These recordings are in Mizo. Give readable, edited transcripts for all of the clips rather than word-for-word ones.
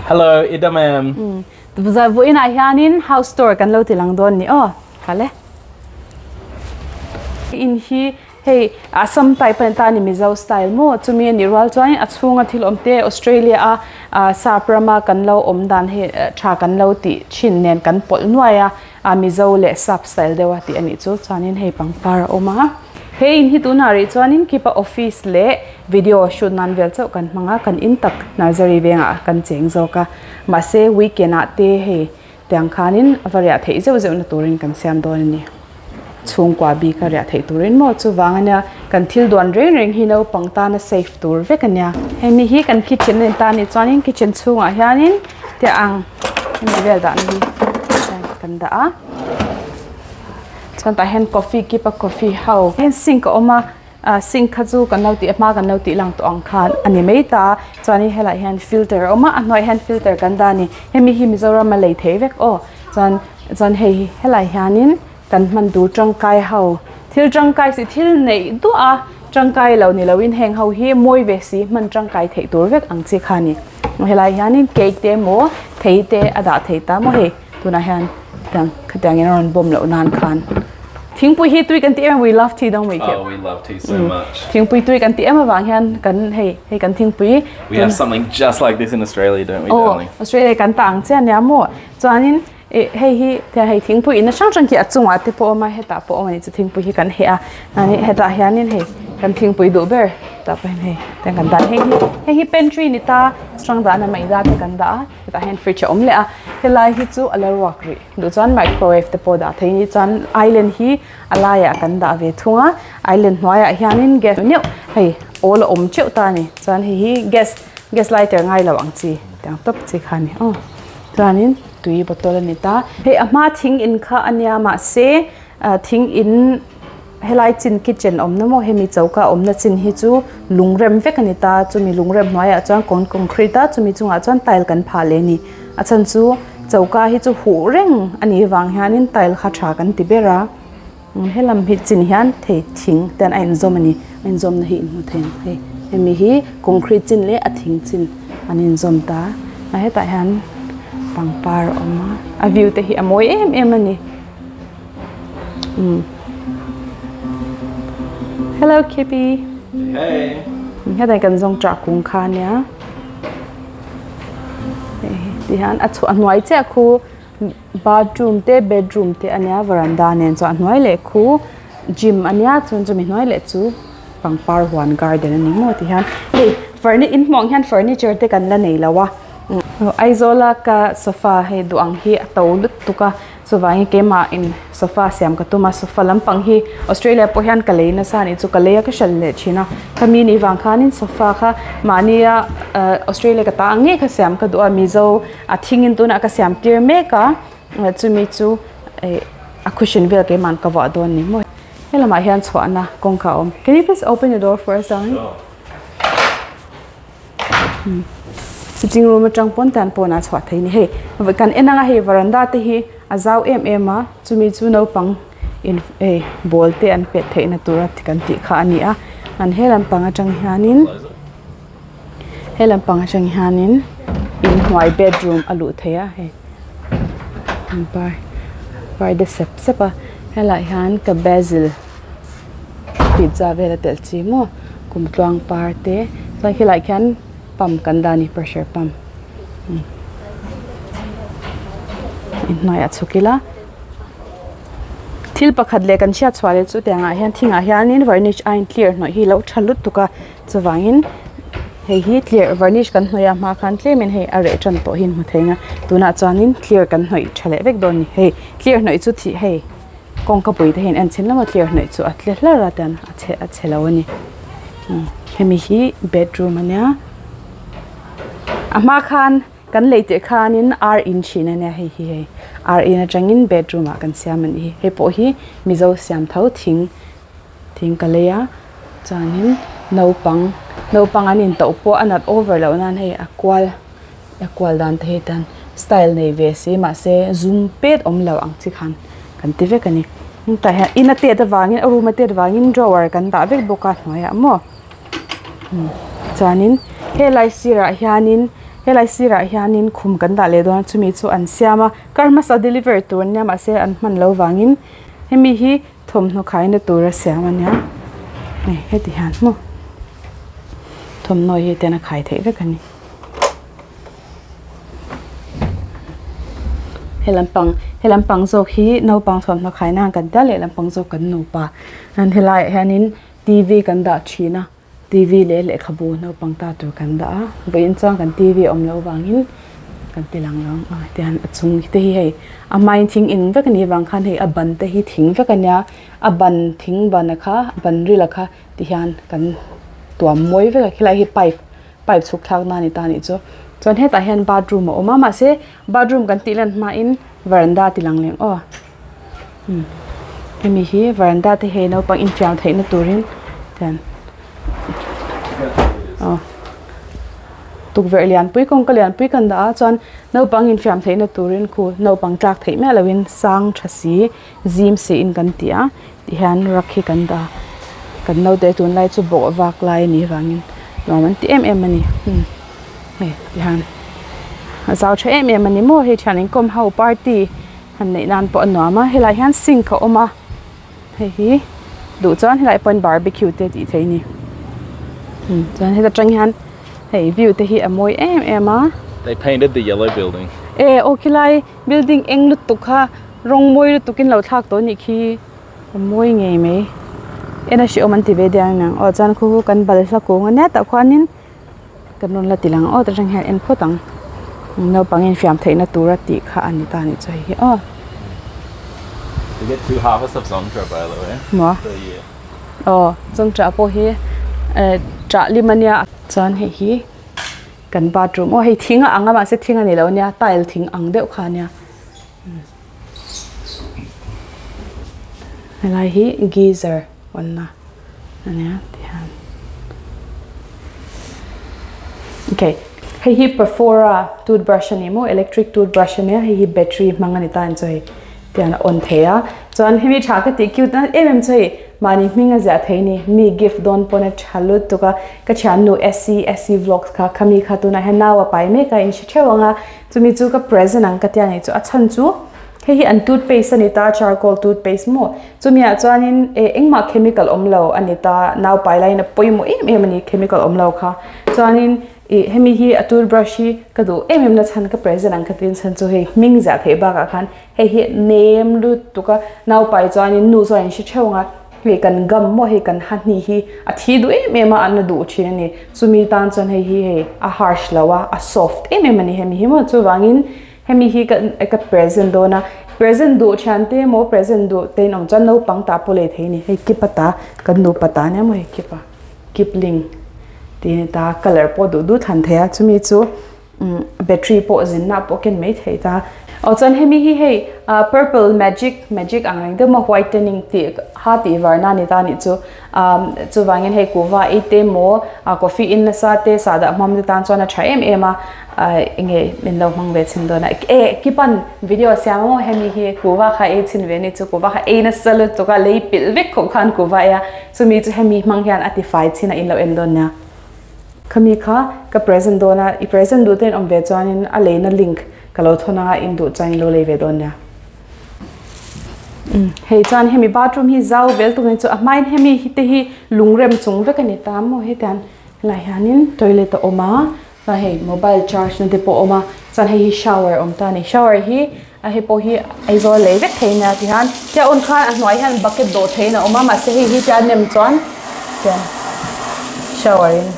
Hello, i dam em? Vawiinah hianin house tour kan lo ti lang dawn ni aw. Kal e. In hi hei Assam type a ni ta a ni Mizo style maw chumi a nih rual chuanin a chhunga thil awm te Australia a sap rama kan lo awm dan hi tha kan lo tih thin nen kan pawlh nuai a a Mizo leh sap style deuh a tih a nih chu chuanin hei pangpar a awm a he in hi tunah rih chuanin khipa office leh video shoot nan vel chauh kan hmang a kan in tak nursery vengah kan cheng zawk a mahse weekend ah te hei tiang khanin a va riah theih zeuh zeuh na turin kan siam dawn a ni chhungkua bik a riah theih turin maw chuvang ania kan thil duan reng reng hi naupang tana safe tur vek ania hemi hi kan kitchen a ni ta a nih chuanin kitchen chhungah hianin tiang ang hemi vel dahna hi kan dah a chuan tah hian coffee keep a coffee ho hian sink a awm a ah sink kha chu kan lo tih a hma kan lo tih lang tawh ang khan a ni mai ta a chuanin helaiah hian filter a awm a a hnuaiah hian filter kan dah a ni hemi hi Mizoram a lei thei vek aw chuan chuan hei hi helaiah hianin kan hman tur tangkai ho thil tangkai si thil neih duah a tangkai lo ni loin heng ho hi mawi ve si hman tangkai theih tur vek ang chi kha a ni helaiah hianin cake te emaw thei te a dah thei ta maw hei tunah hian tiang khatiangin a rawn bawm loh nan khan. Thingpui hi tui kan ti em we love tea don't we Kip? Oh we love tea so much. Thingpui tui kan ti em avang hian kan hei hei kan thingpui We have something just like this in Australia don't we Oh darling? Australia kan ta ang chiah ania maw chuanin eh hei hi tiang hei thingpui in na hrang hrang khi a chungah te pawh a awm a hetah pawh a awm a ni chu thingpui hi kan heh a chuanin hetah hianin hei kan thingpui duh ber tah pawh hian hei tiang kan dah hei hi hei hi pantry ni ta strang dahna maida te kan dah a hetah hian fridge a awm leh a helai hi chu a la ruak rih. Duh chuan microwave te pawh dah thei ni chuan island hi a laiah kan dah ve thung a island hnuaiah hianin gas neuh hei awl a awm teuh ta a ni chuan hei hi gas gas lighter ngai lo ang chi tiang tawp chi kha a ni aw chuanin tui bottle a ni ta hei a hma thing in kha a nia mahse ah thing in helai chin kitchen awmna maw hemi choka awmna chin hi chu lungrem vek a ni ta chumi lungrem hnuaiah chuan con concrete a chumi chungah chuan tile kan phah leh a ni a chhan chu choka hi chu huh reng a nih vang hianin tile kha tha kan ti ber a helam hi chin hian thei thing te a inzawm a ni a inzawmna hi inhmu thei ang hei hemi hi concrete chin leh a thing chin an inzawm ta a hetah hian pangpar a awm a a view te hi a mawi em em a ni. Hello Kippy. Hey. Hetai kan zawng ṭah kung kha ania. Tihian a chhuah a hnuai chiah khu bathroom te bedroom te ania veranda nen chuan a hnuai leh khu gym ania chuan chumi hnuai leh chu pangpar huan garden a ni maw tihian hei furni in hmuh ang hian furniture te kan la nei lo a Aizawl a ka sofa hei duh ang hi a to lutuk a. Chuvangin keimah in sofa siam ka tum a, sofa lampang hi Australia pawh hian ka lei nasa a nih chu ka lei a ka hralh leh thin a, khami nih vang khanin sofa kha mahnia Australia ka ta ang ngei kha siam ka duh a, Mizo a thingin tunah ka siam tir mek a, chumi chu ih a cushion vel keimahn ka vuah dawn ni maw. Helamah hian chhuahna kawngka a awm, can you please open the door for us darling? Sitting room atang pawn tan pawn a chhuah thei a ni hei kan en anga hei veranda te hi a zau em em a chumi chu naupang in hei ball te an pet theih na tur a kan tih kha a ni a an he lampang atang hianin he lampang atang hianin inhnuai bedroom a luh theih a hei pangpar parda sep sep a helaiah hian ka basil. Pizza vel a telh chi maw kumtluang par te chuan khilaiah khian pump kan dah a ni pressure pump inhnuaiah chhuk ila thil pakhat leh kan hriat chhuah leh chu tiangah hian thingah hianin varnish a in clear hnawih hi a lo tha lutuk a chuvangin hei hi clear varnish kan hnawih a hma khan tlemin hei a reh tan tawh hi in hmu thei ang a tunah chuanin clear kan hnawih tha leh vek dawn a ni hei clear hnawih chu thih hei. Kawngka pui te hian en chhin lama clear hnawih chu a tle hlar a tian a chhe a chhe lo a ni hemi hi bedroom a nia a hma khan kan lei tirh khanin ar in thin a nia hei hi hei ar in atangin bedroom ah kan siam a nih hi hei pawh hi mizo siam tho thing thing ka lei a chuanin naupang naupang an in tauh pawh a nat over loh nan hei a kual. A kual dan te hi tan style nei ve si mahse zum pet awm lo ang chi khan kan ti vek a ni tah hian in a tet avangin a room a tet avangin drawer kan dah vek bawk a hnuaiah maw chuanin helai sirah hianin. Helai sirah hianin khum kan dah leh dawn a chumi chu an siam a kar hmasa deliver tur an nia mahse an hman loh vangin hemi hi thawmhnaw khaina tura siam a nia hei heti hian maw thawmhnaw hi hetiang a khai theih vek a ni. He lampang he lampang zawk hi naupang thawmhnaw khaina ang kan tia lehlam pang zawk kan nupa an helaiah hianin T V kan dah thin a T V leh lehkhabu naupang ta tur kan dah a vawiin chuan kan T V a awm loh avangin kan ti lang lo ang a tihian a chung te hi hei a hmain thing in vek a nih avang khan hei a ban te hi thing vek a nia a ban thing ban a kha ban ril a kha tihian kan tuam mawi vek a khilai hi pipe pipe chhuk thlak na a ni ta a nih chu chuan hetah hian bathroom a awm a mahse bathroom kan tih lan hmain veranda ti lang leh aw umm hemi hi veranda te hei naupang infiam theih na turin tian aw tukverh lianpui kawngka lianpui kan dah a chuan naupang infiam theih na turin khu naupang tlak theih miah loin sang tha si zim siin kan ti a tihian rak hi kan dah a kan naute tunlai chu bawh vak lai a nih vangin nuam an ti em em a ni umm hei tihian a zau tha em em a ni maw hei thian inkawm ho party han neih nan pawh a nuam a helaiah hian sink a awm a hei hi duh chuan helaiah pawh hian barbecue te tih theih a ni umm chuan heta tang hian hei view te hi a mawi em em a. They painted the yellow building. E aw khilai building eng lutuk kha rawng mawi lutuk in lo thlak tawh anih khi a mawi ngei mai en a hrehawm an ti ve diang aniang aw chuan khu kan balhla kung ania tah khuanin kan rawn la ti lang aw ta tang hian en phawt ang naupang infiam theihna tura tih kha a ni ta anih chu hei hi aw. We get two harvests of Zongtra by the way. Maw? Per year. Aw Zongtra pawh hi eh ṭah lim ania chuan hei hi kan bathroom aw hei thing a ang a mahse thing a ni lo ania tile thing ang deuh kha ania. Helai hi geyser awmna a nia tihian okay hei hi perfora toothbrush a ni maw electric toothbrush a nia hei hi battery hmang a ni ta ang chu hei tiang a on thei a chuan hemi tha ka tih cute na em em chu hei mahni hming a ziah thei a ni mi gift dawn pawn a tha lutuk a ka thiannu essie essie vlogs kha khami kha tunah hian nau a pai mek a in hre theuh ang a. Chumi chu ka present ang ka tia nei chu a chhan chu hei hi an toothpaste a ni ta charcoal toothpaste maw chumi ah chuanin eh engmah chemical awm lo a ni ta naupai laiin a pawimawh em em a ni chemical awm lo kha chuanin ih hemi hi a toothbrush hi ka duh em em na chhan ka present ang ka tia chhan chu hei hming ziah theih bakah khan hei hi nem lutuk a naupai chuanin nu chuan in hre theuh ang a. Hei kan gam maw hei kan ha hni hi a thi duh em em a an la duh thin a ni chumi tan chuan hei hi hei a harsh lo a a soft em em a ni hemi hi maw chuvangin hemi hi ka ka present dawn a present duh thian te emaw present duh te in awm chuan naupang tah pawh lei thei a ni hei kip ata kan nupa ta ania maw hei kip a kipling tih a ni ta colour pawh duh duh thlan thei a chumi chu. Battery pawh zinna pawh ken mai thei ta. Aw chuan hemi hi hei purple magic magic ang reng deuh maw whitening tih ha tih varna a ni ta anih chu chuvangin hei kuhva ei te maw coffee in nasa te sahdah hmam te tan chuan a tha em em a enge min lo hmang ve chhin dawn a e kipan video siam maw hemi hi kuhva kha ei chhin ve anih chu kuhva kha ei nasa lutuk a lei pilh vek khawp khan kuhva ei a chumi chu hemi hmang hian a tifai chhin a inlo en dawn nia. Khami kha ka present dawn a, i present duh ten awm ve chuanin a leina link ka lo thawn anga in duh chuan in lo lei ve dawn nia. Umm hei chuan hemi bathroom hi zau vel tuk ni chu a hmain hemi hi te hi lungrem chung vek a ni ta maw hetiang helaiah hianin toilet a awm a chuan hei mobile charge na te pawh a awm a chuan hei hi shower a awm ta a ni shower hi a hei pawh hi Aizawl lei vek thei nia tihian tia un khan a hnuai hian bucket dawh theihin a awm a mahse hei hi tia nem chuan tian shower in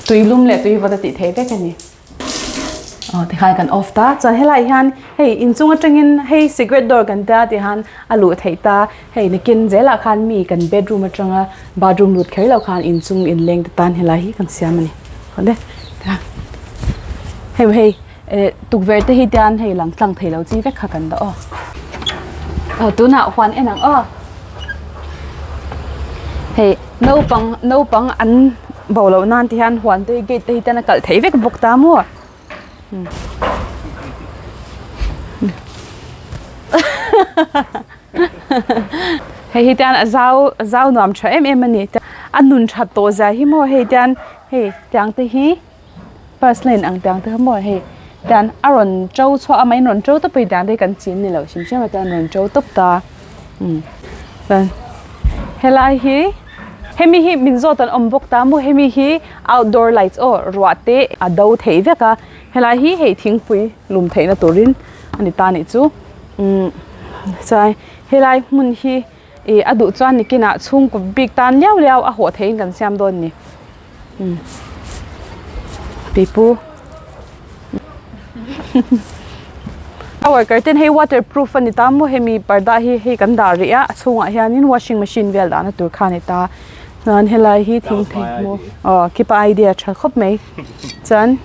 tui lum leh tui vawt a tih theih vek a ni aw tikhan kan off ta chuan helai hian hei inchung atangin hei secret door kan tia tihan a luh theih ta hei nakin zelah khan mi kan bedroom atanga bathroom lut kher loh khan inchung inleng te tan helai hi kan siam a ni awle hei hei eh tukverh te hi tian hei lang tlang thei lo chi vek kha kan dah aw aw tunah huan en ang aw hei naupang naupang an bo loh nan te hian huan te hi gate te hi ten a kalh theih vek bawk ta maw hei hi tian a zau a zau nuam tha em em a ni. A nun that tawh zia hi maw hei tian hei tiang te hi bus lane ang tiang te kha maw hei tian a rawn to chhuah a mahin rawn to tawp a ni tiang te hi kan chin ni lo hrim hrim a tian rawn to tawp ta umm chuan helai hi hemi hi min zawt an awm bawk ta maw hemi hi outdoor lights aw ruah te a do thei vek a helai hi hei thingpui lum theihna turin a ni ta a nih chu umm chuan helai hmun hi. Ih a duh chuan nikinah chhungkaw bik tan liau liau a hawh theihin kan siam dawn a ni umm pipu a worker ten hei waterproof a ni ta maw hemi parda hi hei kan dah rih a a chhungah hianin washing machine vel dahna tur kha a ni ta chuan helai hi thing thei maw aw khipa idea tha khawp mai chuan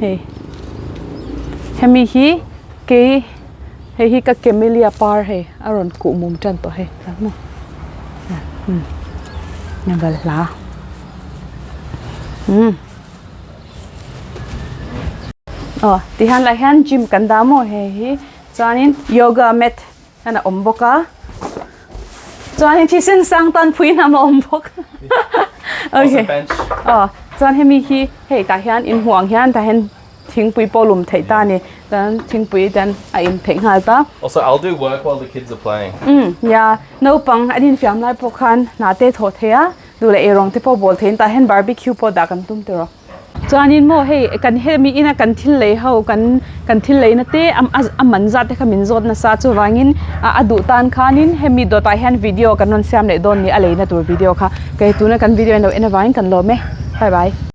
hei hemi hi kei. Hei hi ka camellia par hei a rawn kuh mum tan tawh hei chuan maw umm a balhla umm aw tihian lah hian gym kan dah maw hei hi chuanin yoga mat hian a awm bawk a chuanin thisen sang tan phui hnam a awm bawk okay aw chuan hemi hi hei tah hian inhmuh ang hian tah hian. Thingpui pawh lum theih ta a ni. Chuan thingpui ten a in theih nghal ta. Also I'll do work while the kids are playing. Umm nia, naupang an infiam lai pawh khan hna te thawh thei a, duh leh eirawng te pawh bawl theiin tah hian barbecue pawh dah kan tum tawh. Chuanin maw hei kan hemi ina kan thil lei ho kan kan thil leina te a man zat te kha min zawt nasa chuvangin a duh tan khanin hemi dawtah hian video kan rawn siam leh dawn ni a leina tur video kha. Kei tuna kan video en lo en avangin kan lawm e. Bye bye.